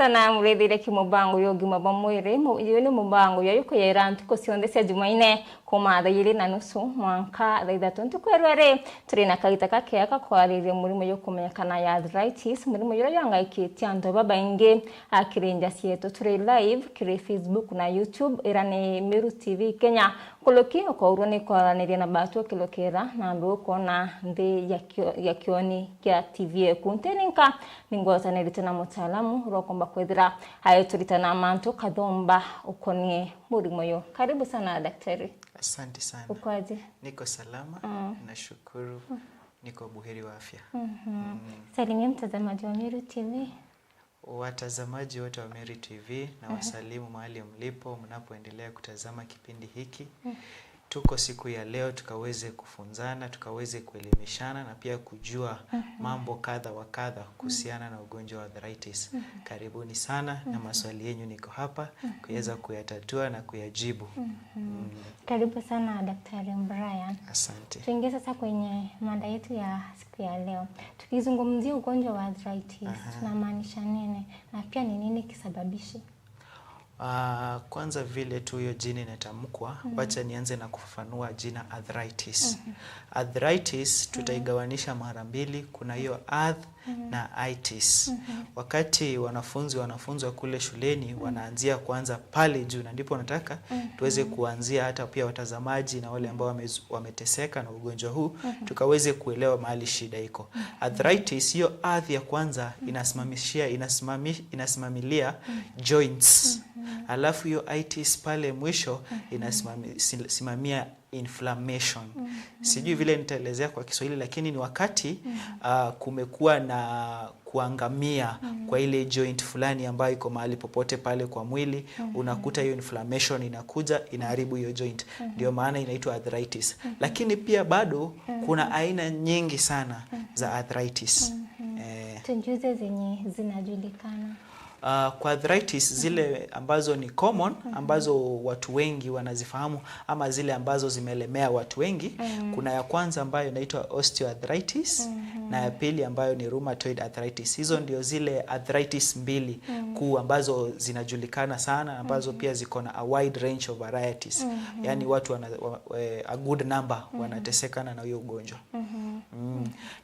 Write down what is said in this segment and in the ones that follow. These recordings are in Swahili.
Sana murethire kimubango yo gima ba mwiri yo ni mubango yo yuko yera ntuko cionthe cia Jumaine kuma thaa 2:30 mwanka thaa 3 ntuko erwere. Turi na kagita gakea gakwaririe murimu yo kumenyekana ya arthritis, murimu yo yangaikitie andu babaingi akirinja cietu. Turi live kiri Facebook na YouTube ira ni Meru TV Kenya. Kuluki ukaurwo ni kwaraniria na batu kilukira na andu ukona nthi ya kioni kia TV eku nteninka ningwatanirite na mutaalamu rokomba kwethira ayeturitana mantu kathomba ukonie murimu uyu. Karibu sana daktari. Asante sana. Ukoaje? Niko salama. Nashukuru. Niko buheri wa afya. Salimia mtazamaji wa Meru TV. Watazamaji wote wa Meru TV na wasalimu mahali mlipo mnapoendelea kutazama kipindi hiki. Tuko siku ya leo tukaweze kufunzana, tukaweze kuelimishana na pia kujua mambo kadha wa kadha kuhusiana na ugonjwa wa arthritis. Karibuni sana na maswali yenu niko hapa kuweza kuyatatua na kuyajibu. Karibu sana Daktari Brian. Asante. Tuingie sasa kwenye mada yetu ya siku ya leo. Tukizungumzia ugonjwa wa arthritis, tunamaanisha nini na pia ni nini kisababishi? Kwanza vile tu hiyo jina inatamkwa, wacha nianze na kufafanua jina arthritis. Arthritis tutaigawanisha mara mbili, kuna hiyo arth na itis. Wakati wanafunzi wanafunzwa kule shuleni wanaanzia kwanza pale juu, na ndipo nataka tuweze kuanzia hata pia watazamaji na wale ambao wameteseka na ugonjwa huu tukaweze kuelewa mahali shida iko. Arthritis hiyo arth ya kwanza inasimamilia joints. Alafu hiyo itis pale mwisho inasimamia inflammation. Sijui vile nitaelezea kwa Kiswahili, lakini ni wakati kumekuwa na kuangamia kwa ile joint fulani ambayo iko mahali popote pale kwa mwili. Unakuta hiyo inflammation inakuja inaharibu hiyo joint. Ndio maana inaitwa arthritis. Lakini pia bado kuna aina nyingi sana za arthritis. Tujuze zenye zinajulikana. Kwa arthritis zile ambazo ni common, ambazo watu wengi wanazifahamu ama zile ambazo zimelemea watu wengi, kuna ya kwanza ambayo inaitwa osteoarthritis na ya pili ambayo ni rheumatoid arthritis. Hizo ndio zile arthritis mbili kuu ambazo zinajulikana sana, ambazo pia ziko na a wide range of varieties. Yaani watu a good number wanatesekana na hiyo ugonjwa.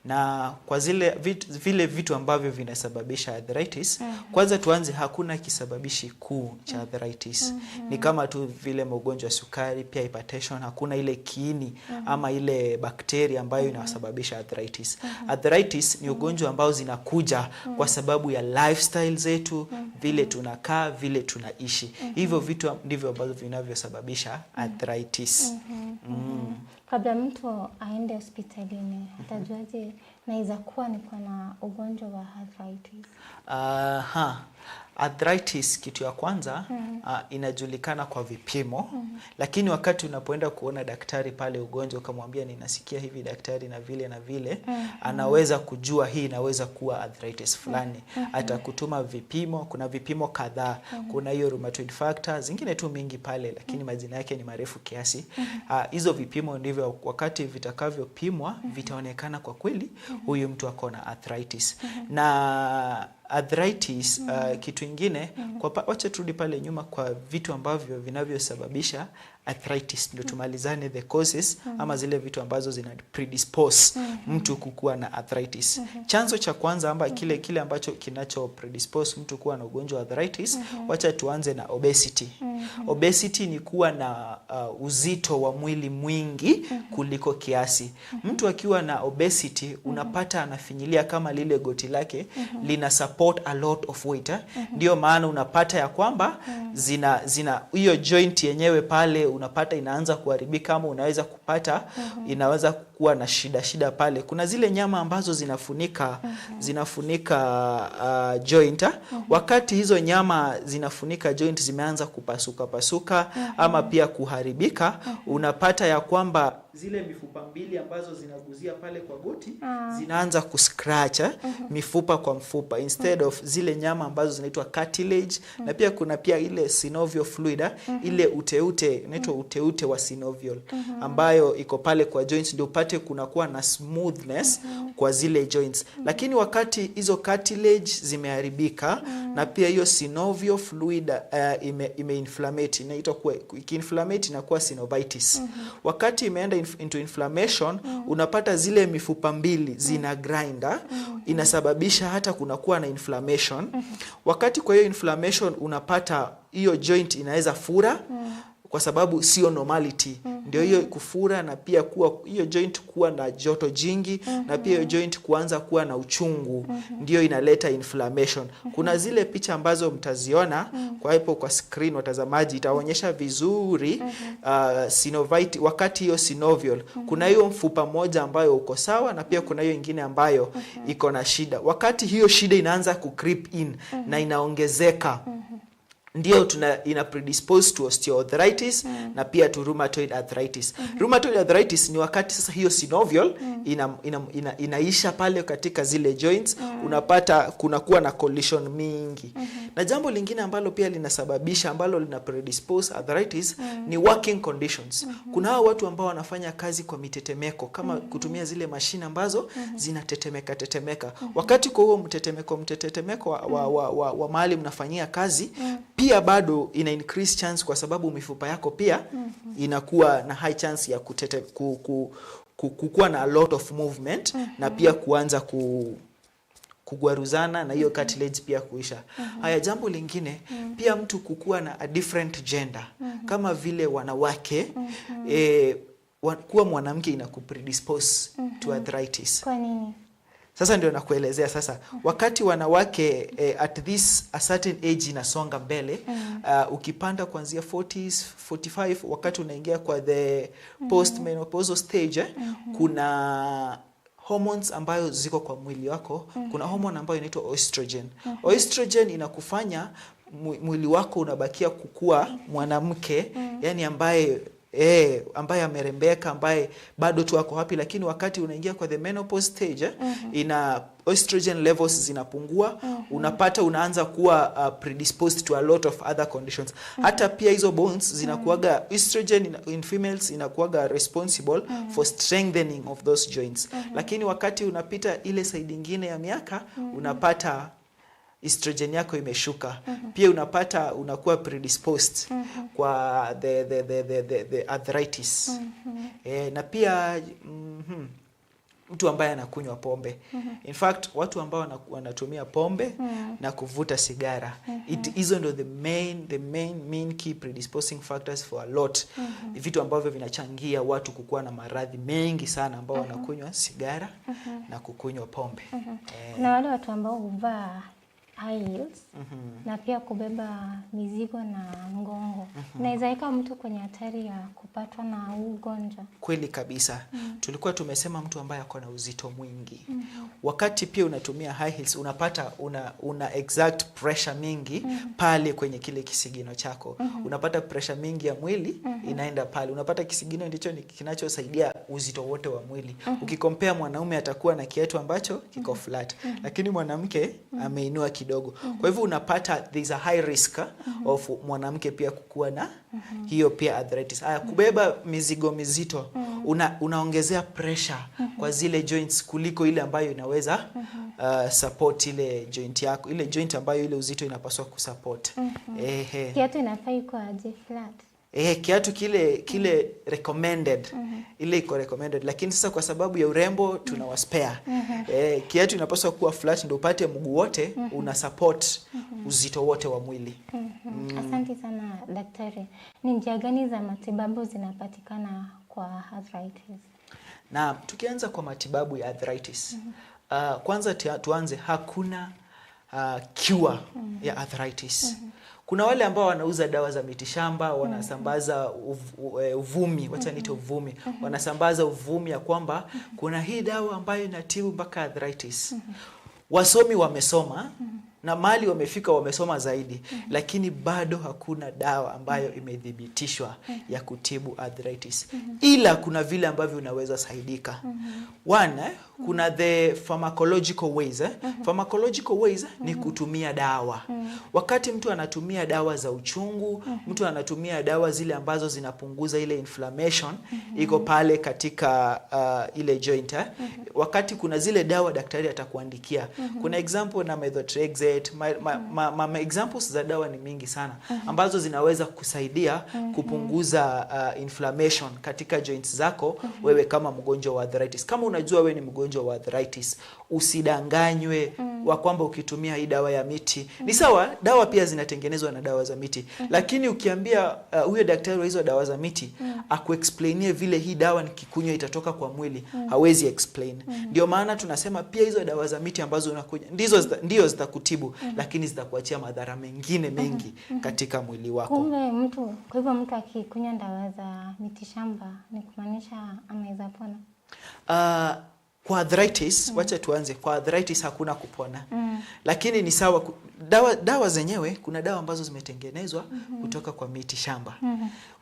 Na kwa zile vile vitu ambavyo vinasababisha arthritis, kwanza tuanze, hakuna kisababishi kuu cha arthritis. Ni kama tu vile magonjwa ya sukari, pia hypertension, hakuna ile kiini ama ile bakteria ambayo inasababisha arthritis. Arthritis ni ugonjwa ambao zinakuja kwa sababu ya lifestyle zetu, vile tunakaa, vile tunaishi. Hivyo vitu ndivyo ambavyo vinavyosababisha arthritis. Kabla mtu aende hospitalini, atajuaje naweza kuwa niko na ugonjwa wa arthritis? Arthritis kitu ya kwanza inajulikana kwa vipimo. Lakini wakati unapoenda kuona daktari pale ugonjwa ukamwambia ninasikia hivi daktari na vile na vile, anaweza kujua hii inaweza kuwa arthritis fulani. Atakutuma vipimo, kuna vipimo kadhaa, kuna hiyo rheumatoid factor, zingine tu mingi pale lakini majina yake ni marefu kiasi. Hizo vipimo ndivyo wakati vitakavyopimwa vitaonekana kwa kweli huyu mtu ako na arthritis. Na arthritis kitu ingine, wacha turudi pale nyuma kwa vitu ambavyo vinavyosababisha arthritis ndio tumalizane the causes ama zile vitu ambazo zina predispose mtu kukuwa na arthritis. Chanzo cha kwanza ama kile ambacho kinacho predispose mtu kuwa na ugonjwa wa arthritis, wacha tuanze na obesity. Obesity ni kuwa na uzito wa mwili mwingi kuliko kiasi. Mtu akiwa na obesity unapata anafinyilia kama lile goti lake lina support a lot of weight. Ndio maana unapata ya kwamba zina hiyo joint yenyewe pale unapata inaanza kuharibika, ama unaweza kupata inaweza kuwa na shida pale. Kuna zile nyama ambazo zinafunika joint. Wakati hizo nyama zinafunika joint zimeanza kupasuka pasuka ama pia kuharibika, unapata ya kwamba zile mifupa mbili ambazo zinaguzia pale kwa goti zinaanza kuscratch mifupa kwa mfupa instead of zile nyama ambazo zinaitwa cartilage. Na pia kuna pia ile synovial fluid, ile uteute inaitwa uteute wa synovial ambayo iko pale kwa joints, ndio upate upate kunakuwa na smoothness kwa zile joints. Lakini wakati hizo cartilage zimeharibika na pia hiyo synovial fluid imeinflammate, inaitwa kuwa ikiinflammate inakuwa synovitis. Wakati imeenda into inflammation, unapata zile mifupa mbili zina grinder, inasababisha hata kunakuwa na inflammation. Wakati kwa hiyo inflammation unapata hiyo joint inaweza fura kwa sababu sio normality. Ndio hiyo kufura na pia kuwa hiyo joint kuwa na joto jingi na pia hiyo joint kuanza kuwa na uchungu, ndio inaleta inflammation. Kuna zile picha ambazo mtaziona kwa hapo kwa screen, watazamaji, itaonyesha vizuri synovitis. Wakati hiyo synovial, kuna hiyo mfupa moja ambayo uko sawa na pia kuna hiyo ingine ambayo iko na shida. Wakati hiyo shida inaanza ku creep in na inaongezeka, ndio tuna ina predispose to osteoarthritis na pia to rheumatoid arthritis. Rheumatoid arthritis ni wakati sasa hiyo synovial inaisha pale katika zile joints, unapata kunakuwa na collision mingi. Na jambo lingine ambalo pia linasababisha, ambalo lina predispose arthritis, ni working conditions. Kuna hao watu ambao wanafanya kazi kwa mitetemeko, kama kutumia zile mashine ambazo zinatetemeka tetemeka. Wakati kwa huo mtetemeko wa mahali mnafanyia kazi, pia bado ina increase chance kwa sababu mifupa yako pia inakuwa na high chance ya kukuwa na a lot of movement na pia kuanza kugwaruzana na hiyo cartilage pia kuisha. Haya, jambo lingine pia mtu kukuwa na a different gender, kama vile wanawake, kuwa mwanamke ina kupredispose to arthritis. Kwa nini? Sasa ndio nakuelezea sasa. Wakati wanawake at this a certain age inasonga mbele, ukipanda kuanzia 40s, 45, wakati unaingia kwa the postmenopausal stage, kuna hormones ambayo ziko kwa mwili wako. Kuna hormone ambayo inaitwa estrogen. Estrogen inakufanya mwili wako unabakia kukua mwanamke, yani ambaye amerembeka, ambaye bado tu ako happy. Lakini wakati unaingia kwa the menopause stage, ina estrogen levels zinapungua, unapata unaanza kuwa predisposed to a lot of other conditions. Hata pia hizo bones zinakuaga, estrogen in females inakuaga responsible for strengthening of those joints, lakini wakati unapita ile side ingine ya miaka, unapata estrogen yako imeshuka, pia unapata unakuwa predisposed kwa the arthritis. Na pia mtu ambaye anakunywa pombe. In fact, watu ambao wanatumia pombe na kuvuta sigara, hizo ndio the main key predisposing factors for a lot, vitu ambavyo vinachangia watu kukuwa na maradhi mengi sana, ambao wanakunywa sigara na kukunywa pombe. Kuna wale watu ambao huvaa high heels na pia kubeba mizigo na mgongo. Inaweza weka mtu kwenye hatari ya kupatwa na huu ugonjwa. Kweli kabisa. Tulikuwa tumesema mtu ambaye ako na uzito mwingi, wakati pia unatumia high heels, unapata una exert pressure mingi pale kwenye kile kisigino chako. Unapata pressure mingi ya mwili inaenda pale. Unapata kisigino ndicho ni kinachosaidia uzito wote wa mwili. Ukicompare, mwanaume atakuwa na kiatu ambacho kiko flat, lakini mwanamke ameinua kidogo. Kwa hivyo unapata there is a high risk of mwanamke pia kukuwa na hiyo pia arthritis. Haya, kubeba mizigo mizito, unaongezea pressure kwa zile joints kuliko ile ambayo inaweza support ile joint yako, ile joint ambayo ile uzito inapaswa kusupport. Ehe. Kiatu inafaa iko aje, flat? Kiatu kile recommended, ile iko recommended, lakini sasa kwa sababu ya urembo tunawaspare. Kiatu inapaswa kuwa flat ndio upate mguu wote una support uzito wote wa mwili. Asante sana daktari. Ni njia gani za matibabu zinapatikana kwa arthritis? Na tukianza kwa matibabu ya arthritis, kwanza tuanze, hakuna cure ya arthritis. Kuna wale ambao wanauza dawa za mitishamba, wanasambaza uvumi, wacha niite uvumi, wanasambaza uvumi ya kwamba kuna hii dawa ambayo inatibu mpaka arthritis. Wasomi wamesoma. na mali wamefika, wamesoma zaidi, lakini bado hakuna dawa ambayo imethibitishwa ya kutibu arthritis. Ila kuna vile ambavyo unaweza saidika. One, kuna the pharmacological ways. Pharmacological ways ni kutumia dawa. Wakati mtu anatumia dawa za uchungu, mtu anatumia dawa zile ambazo zinapunguza ile inflammation iko pale katika ile joint. Wakati kuna zile dawa daktari atakuandikia. Kuna example na methotrexate, ma examples za dawa ni mingi sana ambazo zinaweza kusaidia kupunguza inflammation katika joints zako wewe kama mgonjwa wa arthritis. Kama unajua wewe ni mgonjwa wa arthritis, usidanganywe wa kwamba ukitumia hii dawa ya miti ni sawa. Dawa pia zinatengenezwa na dawa za miti, lakini ukiambia huyo daktari wa hizo dawa za miti akuexplainie vile hii dawa nikikunywa itatoka kwa mwili, hawezi explain. Ndio maana tunasema pia hizo dawa za miti ambazo unakunywa ndio zitakutibu, lakini zitakuachia madhara mengine mengi katika mwili wako. Kumbe mtu, kwa hivyo mtu akikunywa dawa za mitishamba ni kumaanisha anaweza pona? Kwa arthritis, wacha tuanze kwa arthritis, hakuna kupona, lakini ni sawa dawa zenyewe, kuna dawa ambazo zimetengenezwa kutoka kwa miti shamba,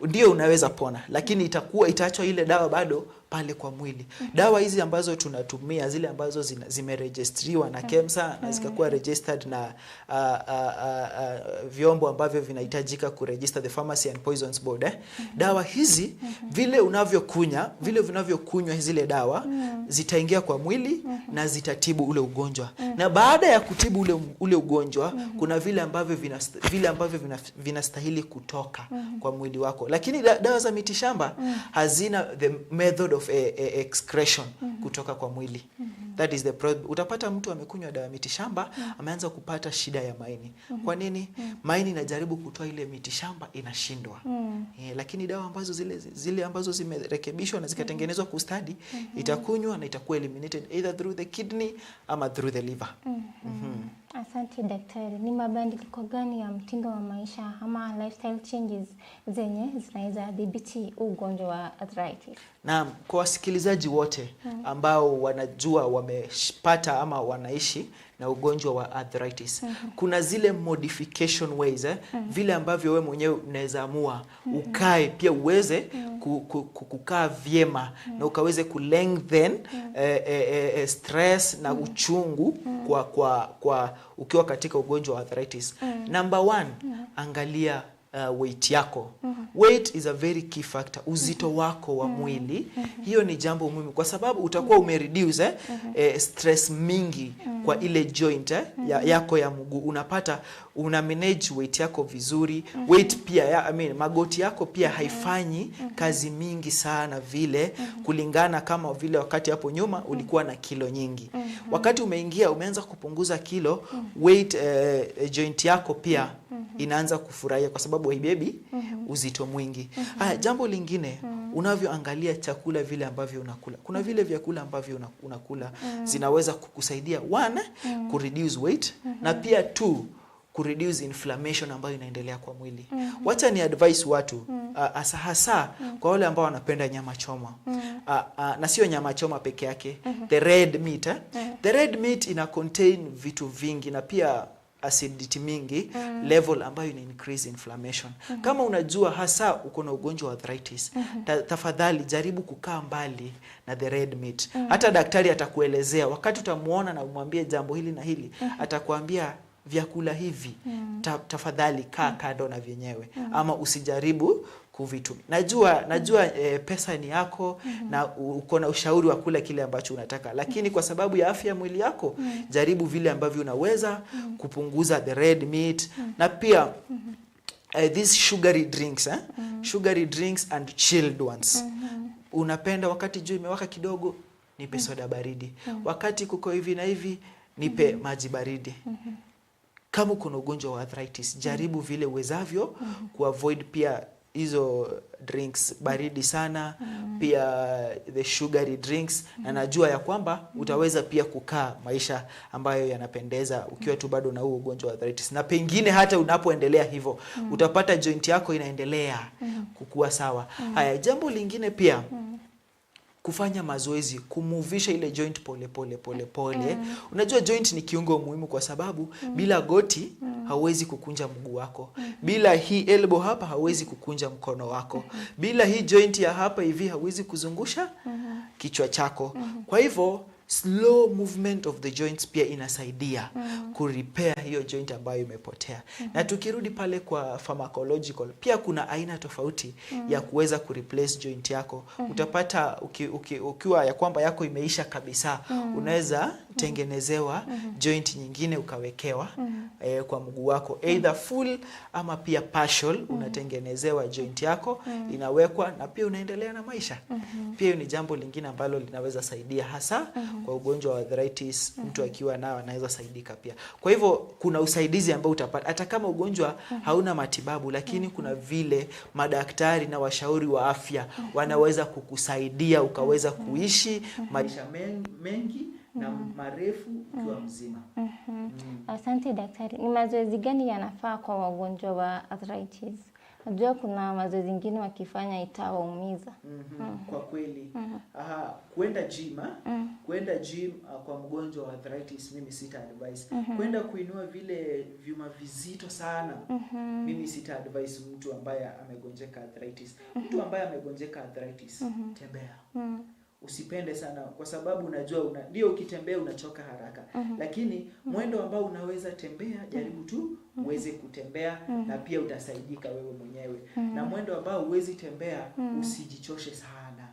ndio unaweza pona, lakini itakuwa itaachwa ile dawa bado pale kwa mwili. Dawa hizi ambazo tunatumia zile ambazo zimeregistriwa na KEMSA na zikakuwa registered na vyombo ambavyo vinahitajika kuregister, the Pharmacy and Poisons Board. Dawa hizi vile unavyokunya, vile vinavyokunywa zile dawa zitaingia kwa mwili na zitatibu ule ugonjwa. Na baada ya kutibu ule ugonjwa, kuna vile ambavyo vinastahili kutoka kwa mwili wako. Lakini dawa za mitishamba hazina the method of excretion kutoka kwa mwili. That is the problem. Utapata mtu amekunywa dawa ya mitishamba, ameanza kupata shida ya maini. Kwa nini? Maini inajaribu kutoa ile mitishamba, inashindwa. Lakini dawa ambazo zile ambazo zimerekebishwa na zikatengenezwa kwa ustadi, itakunywa na itakuwa eliminated either through the kidney ama through the liver. Asante daktari. Ni mabadiliko gani ya mtindo wa maisha ama lifestyle changes zenye zinaweza dhibiti ugonjwa wa arthritis? Naam, kwa wasikilizaji wote ambao wanajua wamepata ama wanaishi na ugonjwa wa arthritis, kuna zile modification ways, vile ambavyo we mwenyewe unaweza amua ukae pia uweze kukaa vyema na ukaweze kulengthen stress na uchungu kwa ukiwa katika ugonjwa wa arthritis. Number one, angalia weight yako. Weight is a very key factor. Uzito wako wa mwili, hiyo ni jambo muhimu kwa sababu utakuwa umereduce stress mingi kwa ile joint yako ya mguu. Unapata una manage weight yako vizuri. Weight pia I mean, magoti yako pia haifanyi kazi mingi sana vile kulingana kama vile wakati hapo nyuma ulikuwa na kilo nyingi. Wakati umeingia umeanza kupunguza kilo, weight, joint yako pia inaanza kufurahia kwa sababu haibebi uzito mwingi. Haya, jambo lingine, unavyoangalia chakula vile ambavyo unakula. Kuna vile vyakula ambavyo unakula zinaweza kukusaidia, one, kureduce weight na pia two, kureduce inflammation ambayo inaendelea kwa mwili. Wacha ni advise watu, hasa hasa kwa wale ambao wanapenda nyama choma. Na sio nyama choma peke yake, the red meat. The red meat ina contain vitu vingi na pia acidity mingi level ambayo ina increase inflammation. Kama unajua hasa uko na ugonjwa wa arthritis, tafadhali jaribu kukaa mbali na the red meat. Hata daktari atakuelezea wakati utamuona na umwambie jambo hili na hili, atakuambia vyakula hivi tafadhali kaa kando na vyenyewe ama usijaribu kuvitumia. Najua pesa ni yako na uko na ushauri wa kula kile ambacho unataka, lakini kwa sababu ya afya ya mwili yako, jaribu vile ambavyo unaweza kupunguza the red meat na pia these sugary drinks, eh? Sugary drinks and chilled ones. Unapenda wakati jua imewaka kidogo, nipe soda baridi. Wakati kuko hivi na hivi, nipe maji baridi. Kama uko na ugonjwa wa arthritis, jaribu vile uwezavyo kuavoid pia hizo drinks baridi sana, pia the sugary drinks, na najua ya kwamba utaweza pia kukaa maisha ambayo yanapendeza ukiwa tu bado na huo ugonjwa wa arthritis, na pengine hata unapoendelea hivyo utapata joint yako inaendelea kukua sawa. Haya, jambo lingine pia, kufanya mazoezi, kumuvisha ile joint pole pole pole pole. Unajua joint ni kiungo muhimu kwa sababu bila goti hauwezi kukunja mguu wako. Bila hii elbow hapa hauwezi kukunja mkono wako. Bila hii joint ya hapa hivi hauwezi kuzungusha kichwa chako. Kwa hivyo slow movement of the joints pia inasaidia kurepair hiyo joint ambayo imepotea. Na tukirudi pale kwa pharmacological, pia kuna aina tofauti ya kuweza kureplace joint yako. Utapata ukiwa ya kwamba yako imeisha kabisa, unaweza tengenezewa joint nyingine ukawekewa kwa mguu wako, either full ama pia partial, unatengenezewa joint yako inawekwa, na pia unaendelea na maisha. Pia hiyo ni jambo lingine ambalo linaweza saidia hasa kwa ugonjwa wa arthritis. Mtu akiwa nao anaweza saidika pia. Kwa hivyo kuna usaidizi ambao utapata hata kama ugonjwa hauna matibabu, lakini kuna vile madaktari na washauri wa afya wanaweza kukusaidia ukaweza kuishi maisha mengi na marefu ukiwa mzima. Asante daktari. Ni mazoezi gani yanafaa kwa wagonjwa wa arthritis? Najua kuna mazoezi mengine wakifanya itawaumiza. Kwa kweli, aha, kwenda gym, kwenda gym kwa mgonjwa wa arthritis mimi sita advise. Kwenda kuinua vile vyuma vizito sana, mimi sita advise mtu ambaye amegonjeka arthritis. Mtu ambaye amegonjeka arthritis, tembea. Usipende sana kwa sababu unajua ndio ukitembea unachoka haraka. Lakini mwendo ambao unaweza tembea, jaribu tu uweze kutembea na pia utasaidika wewe mwenyewe. Na mwendo ambao huwezi tembea, usijichoshe sana.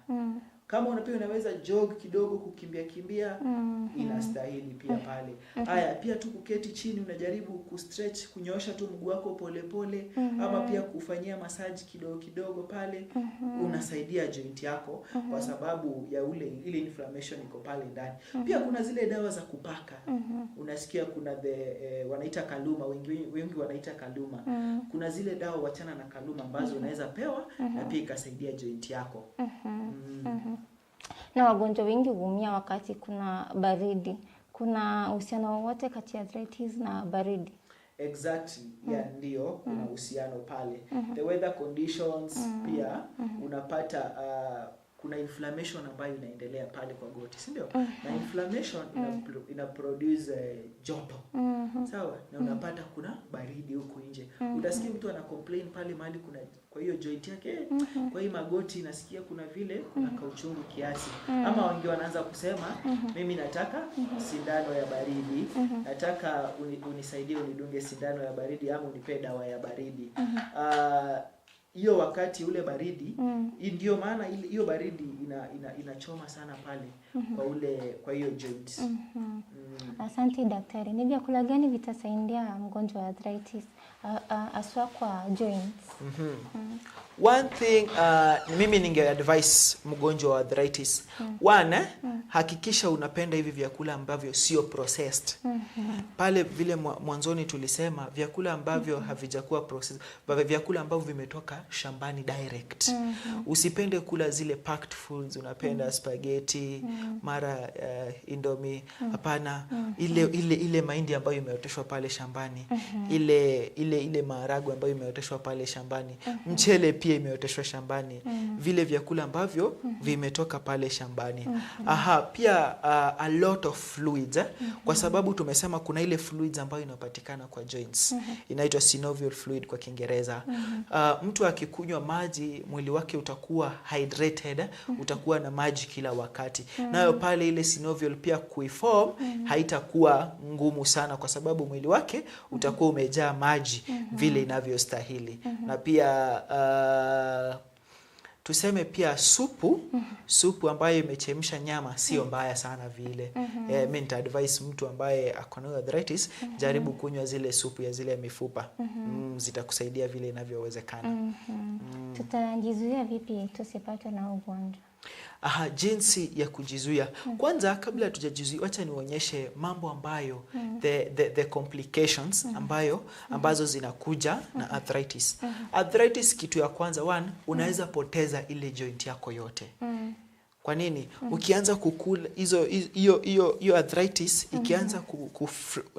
Kama pia unaweza jog kidogo, kukimbia kimbia, inastahili pia pale. Haya, pia tu kuketi chini unajaribu kustretch, kunyoosha tu mguu wako pole pole, ama pia kufanyia massage kidogo kidogo pale, unasaidia joint yako kwa sababu ya ile inflammation iko pale ndani. Pia kuna zile dawa za kupaka. Unasikia kuna wanaita kaluma, wengi wanaita kaluma. Kuna zile dawa, wachana na kaluma, ambazo unaweza pewa na pia ikasaidia joint yako. Na wagonjwa wengi huumia wakati kuna baridi. Kuna uhusiano wowote kati ya arthritis na baridi? Exactly. Yeah, ndio kuna uhusiano pale. The weather conditions pia unapata kuna inflammation ambayo inaendelea pale kwa goti, si ndio? Na inflammation ina produce joto. Sawa? Na unapata kuna baridi huku nje. Utasikia mtu ana complain pale mahali kuna kwa hiyo joint yake, kwa hiyo magoti nasikia kuna vile kuna kauchungu kiasi. Ama wengi wanaanza kusema mimi nataka sindano ya baridi, nataka unisaidie unidunge sindano ya baridi ama unipe dawa ya baridi. Hiyo wakati ule baridi, ndio maana hiyo baridi inachoma sana pale kwa hiyo joint. Asante daktari. Ni vyakula gani vitasaidia mgonjwa wa arthritis haswa kwa joints? One thing, mimi ninge advise mgonjwa wa arthritis. One, hakikisha unapenda hivi vyakula ambavyo sio processed. Pale vile mwanzoni tulisema vyakula ambavyo havijakuwa processed, vyakula ambavyo vimetoka shambani direct. Usipende kula zile packed foods, unapenda spaghetti, mara indomie, hapana. Ile mahindi ambayo imeoteshwa pale shambani, ile maharagwe ambayo imeoteshwa pale shambani, mchele pia imeoteshwa shambani, vile vyakula ambavyo vimetoka pale shambani. Aha, pia a lot of fluids, kwa sababu tumesema kuna ile fluids ambayo inapatikana kwa joints, inaitwa synovial fluid kwa Kiingereza. Mtu akikunywa maji mwili wake utakuwa hydrated, utakuwa na maji kila wakati. Nayo pale ile synovial pia kuiform haitakuwa ngumu sana kwa sababu mwili wake utakuwa umejaa maji vile inavyostahili. Na pia tuseme pia supu ambayo imechemsha nyama sio mbaya sana vile. Mimi nita advise mtu ambaye ako na arthritis, jaribu kunywa zile supu ya zile mifupa. Zitakusaidia vile inavyowezekana. Tutajizuia vipi tusipatwe na ugonjwa? Aha, jinsi ya kujizuia. Kwanza kabla hatujajizuia, wacha nionyeshe mambo ambayo the complications ambazo zinakuja na arthritis. Arthritis, kitu ya kwanza, one, unaweza poteza ile joint yako yote. Kwa nini? Ukianza kukula hizo hiyo hiyo hiyo arthritis ikianza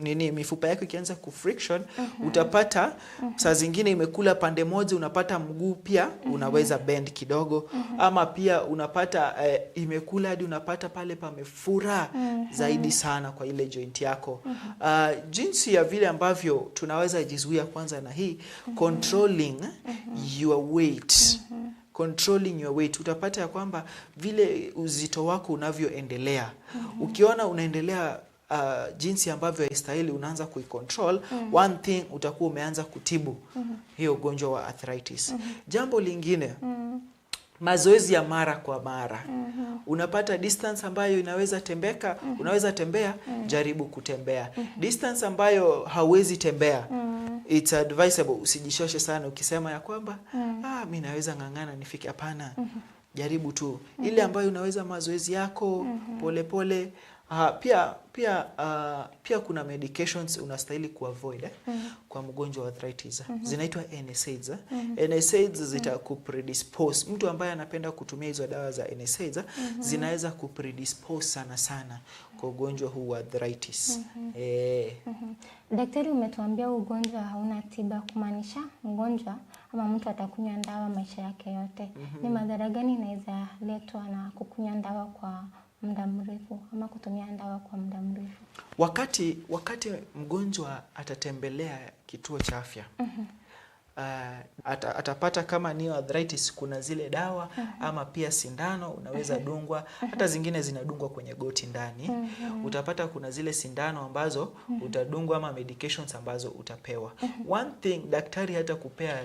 nini, mifupa yako ikianza ku friction, utapata saa zingine imekula pande moja, unapata mguu pia unaweza bend kidogo, ama pia unapata imekula hadi unapata pale pamefura zaidi sana kwa ile joint yako. Jinsi ya vile ambavyo tunaweza jizuia kwanza na hii controlling your weight. Controlling your weight, utapata ya kwamba vile uzito wako unavyoendelea, ukiona unaendelea jinsi ambavyo haistahili, unaanza kuicontrol. One thing, utakuwa umeanza kutibu hiyo ugonjwa wa arthritis. Jambo lingine, mazoezi ya mara kwa mara. Unapata distance ambayo inaweza tembeka, unaweza tembea, jaribu kutembea. Distance ambayo hauwezi tembea, it's advisable usijichoshe sana ukisema ya kwamba mi naweza ng'ang'ana nifike. Hapana, jaribu tu ile ambayo unaweza, mazoezi yako polepole pole. Pia kuna medications unastahili kuavoid kwa mgonjwa wa arthritis, zinaitwa NSAIDs. NSAIDs zitakupredispose mtu ambaye anapenda kutumia hizo dawa za NSAIDs, zinaweza kupredispose sana sana kwa ugonjwa huu wa arthritis. Daktari, umetuambia ugonjwa hauna tiba, kumaanisha mgonjwa ama mtu atakunywa dawa maisha yake yote. Ni madhara gani inaweza letwa na kukunywa dawa kwa muda mrefu ama kutumia dawa kwa muda mrefu? Wakati mgonjwa atatembelea kituo cha afya, atapata kama ni arthritis, kuna zile dawa ama pia sindano unaweza dungwa, hata zingine zinadungwa kwenye goti ndani. Utapata kuna zile sindano ambazo utadungwa ama medications ambazo utapewa. One thing, daktari hata kupea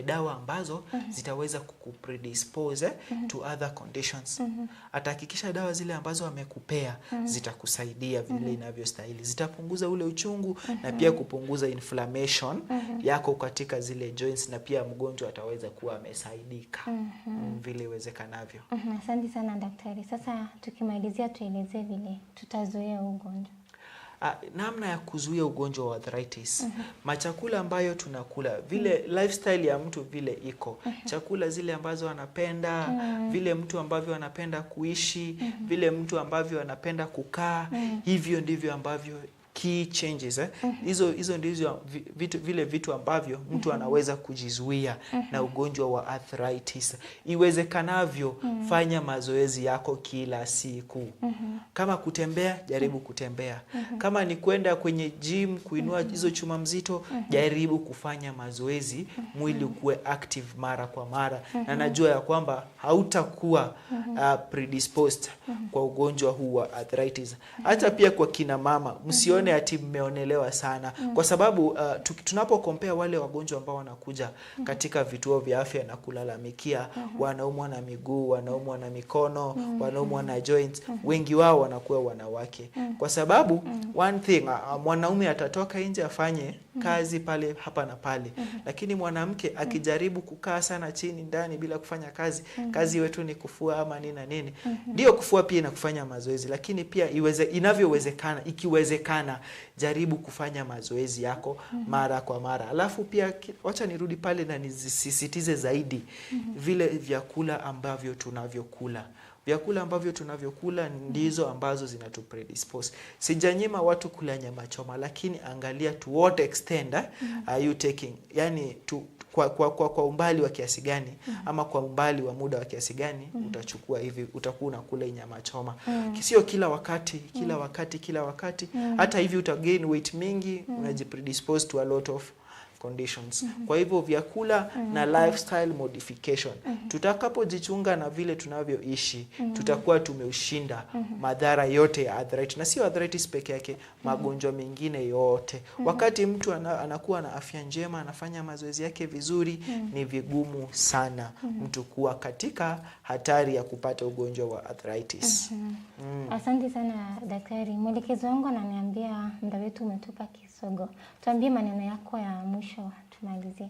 dawa ambazo zitaweza kukupredispose to other conditions. Atahakikisha dawa zile ambazo amekupea zitakusaidia vile inavyostahili, zitapunguza ule uchungu na pia kupunguza inflammation yako katika zile joints, na pia mgonjwa ataweza kuwa amesaidika vile iwezekanavyo. Asante sana daktari. Sasa tukimalizia, tuelezee vile tutazuia ugonjwa. Namna ya kuzuia ugonjwa wa arthritis. Machakula ambayo tunakula, vile lifestyle ya mtu vile iko, chakula zile ambazo anapenda, vile mtu ambavyo anapenda kuishi, vile mtu ambavyo anapenda kukaa, hivyo ndivyo ambavyo key changes, Hizo ndizo vitu, vile vitu ambavyo mtu anaweza kujizuia na ugonjwa wa arthritis. Iwezekanavyo, fanya mazoezi yako kila siku. Kama kutembea, jaribu kutembea. Kama ni kwenda kwenye gym kuinua hizo chuma mzito, jaribu kufanya mazoezi, mwili ukuwe active mara kwa mara, na najua ya kwamba hautakuwa predisposed kwa ugonjwa huu wa arthritis. Hata pia kwa kina mama, msione ati mmeonelewa sana, kwa sababu tunapo compare wale wagonjwa ambao wanakuja katika vituo vya afya na kulalamikia wanaumwa na miguu, wanaumwa na mikono, wanaumwa na joints, wengi wao wanakuwa wanawake, kwa sababu one thing, mwanaume atatoka nje afanye kazi pale hapa na pale, lakini mwanamke akijaribu kukaa sana chini ndani bila kufanya kazi, kazi wetu ni kufua ama nini na nini. Ndio, kufua pia na kufanya mazoezi, lakini pia inavyowezekana, ikiwezekana, jaribu kufanya mazoezi yako mara kwa mara. Alafu pia wacha nirudi pale na nisisitize zaidi vile vyakula ambavyo tunavyokula. Vyakula ambavyo tunavyokula ndizo ambazo zinatupredispose. Sijanyima watu kula nyama choma, lakini angalia to what extent are you taking, yani kwa umbali wa kiasi gani ama kwa umbali wa muda wa kiasi gani utachukua hivi, utakuwa unakula hii nyama choma. Sio kila wakati, kila wakati, kila wakati. Hata hivi uta gain weight mingi, unajipredispose to a lot of conditions. Kwa hivyo vyakula na lifestyle modification. Tutakapojichunga na vile tunavyoishi, tutakuwa tumeushinda madhara yote ya arthritis, na sio arthritis peke yake, magonjwa mengine yote. Wakati mtu anakuwa na afya njema, anafanya mazoezi yake vizuri, ni vigumu sana mtu kuwa katika hatari ya kupata ugonjwa wa arthritis. Asante sana daktari. Mwelekezi wangu ananiambia muda wetu umetupa kisogo. Tuambie maneno yako ya mwisho tumalizie.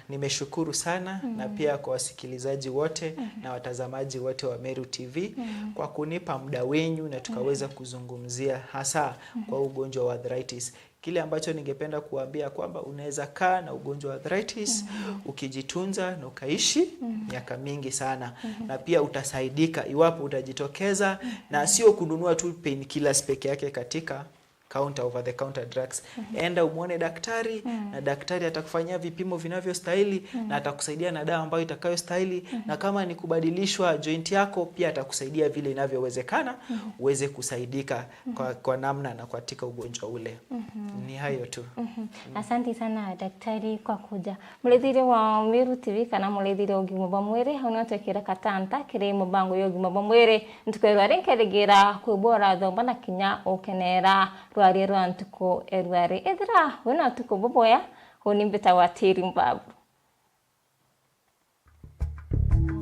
Nimeshukuru sana na pia kwa wasikilizaji wote na watazamaji wote wa Meru TV kwa kunipa muda wenyu na tukaweza kuzungumzia hasa kwa ugonjwa wa arthritis. Kile ambacho ningependa kuambia kwamba unaweza kaa na ugonjwa wa arthritis ukijitunza na ukaishi miaka mingi sana, na pia utasaidika iwapo utajitokeza na sio kununua tu painkillers peke yake katika counter, over the counter drugs. Enda umwone daktari na daktari atakufanyia vipimo vinavyostahili na atakusaidia na dawa ambayo itakayostahili, na kama ni kubadilishwa joint yako pia atakusaidia vile inavyowezekana uweze kusaidika kwa namna na katika ugonjwa ule. Ni hayo tu. Asante sana daktari kwa kuja mulethire wa Meru TV kana mulethire ũgima bwa mwĩrĩ hau no twĩkĩra katanta kĩrĩ mũbango ya ũgima bwa mwĩrĩ ntukwĩrwa nkeregera kwĩbora thomba na kinya ũkenera rwarie rwa ntuku erwari ethira wĩna ũtukũ bũbũya hũni mbĩta wa tĩri mbabu.